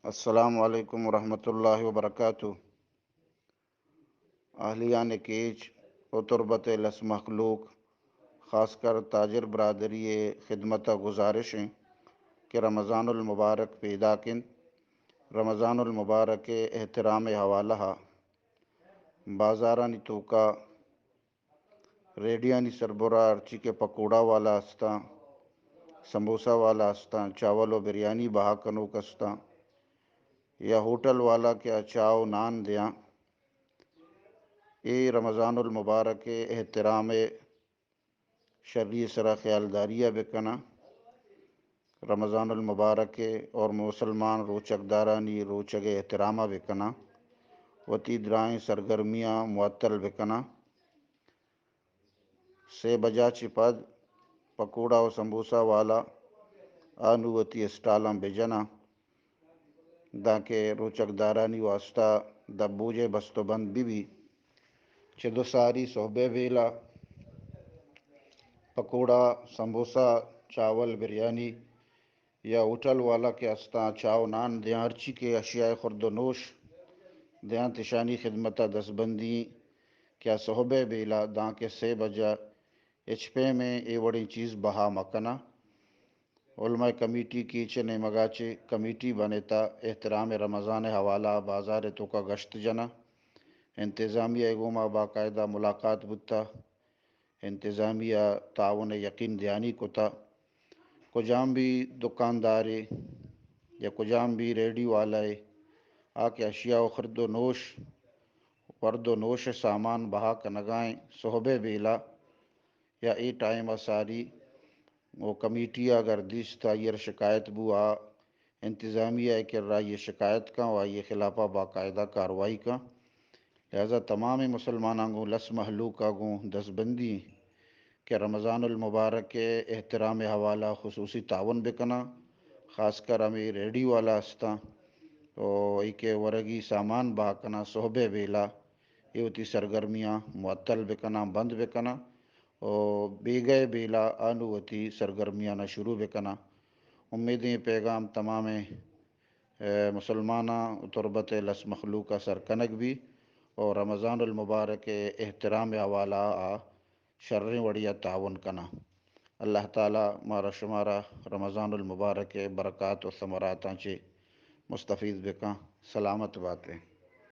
السلام علیکم ورحمۃ اللہ وبرکاتہ۔ اہلیان کیچ و تربت لس مخلوق، خاص کر تاجر برادری خدمت گزارش ہیں کہ رمضان المبارک پیداک انت۔ رمضان المبارک احترام حوالہ بازارانی توکا ریڈیانی سربرا ہرچی کہ پکوڑا والا استاں، سموسہ والا استاں، چاول و بریانی بہا کنوک استاں، یا ہوٹل والا کہ آ چاہ و نان دیاں، اے رمضان المبارک احترام شری سرا خیالداری بکناں۔ رمضان المبارک اور مسلمان روچگ دارانی روچگ احترام بکناں، وتی درائیں سرگرمیاں معطل بکناں۔ سے بجا چہ پد پکوڑا و سموسہ والا آ نوں وتی اسٹالاں بجناں، دانکہ روچگ دارانی واسطہ دپ بوجے بست و بند بہ بی۔ چہ دو ساری صحبے بیلا پکوڑا، سموسہ، چاول، بریانی یا ہوٹل والا کہ استاں، چاہ و نان دیاں، ہرچی کہ اشیاء خورد و نوش دیاں، تشانی خدمت دست بندی کہ آ صحبے بیلا دانکہ سے بجا ہچ پیمیں اے وڑیں چیز بہا مکناں۔ علماء کمیٹی کیچ نیمگا چہ کمیٹی بنتا، احترام رمضان حوالہ بازار توکا گشت جناں۔ انتظامیہ گوما باقاعدہ ملاقات بوتا، انتظامیہ تعاون یقین دہانی کتا۔ کجام بھی دکاندارے یا کجام بھی ریڈی والے آ کہ اشیاء و خرد و نوش، ورد و نوش سامان بہا کنگائیں، صحبے بیلا یا اے ٹائم ساری و کمیٹی اگر دیست آئی شکایت بو، آ انتظامیہ کرا یہ شکایت کن و آئی خلافا باقاعدہ کاروائی کن۔ لہذا تمام مسلماناں گوں لس مخلوقا گوں دست بندی کہ رمضان المبارک احترام حوالہ خصوصی تعاون بکناں، خاص کر ہمیں ریڈی والا استاں و ای کہ ورگی سامان بہا کناں، صحبے بیلا اے وتی سرگرمیاں معطل بکناں، بند بکناں و بیگہ بیلا آ نوں وتی سرگرمیاں شروع بکناں۔ امیدیں پیغام تمام مسلماناں و تربت لس مخلوقا سر کنگ بی و رمضان المبارک احترام حوالہ آ شریں وڑیا تعاون کناں۔ اللہ تعالی مارا شمارا رمضان المبارک برکات و ثمراتاں چہ مستفید بکن۔ سلامت باتیں۔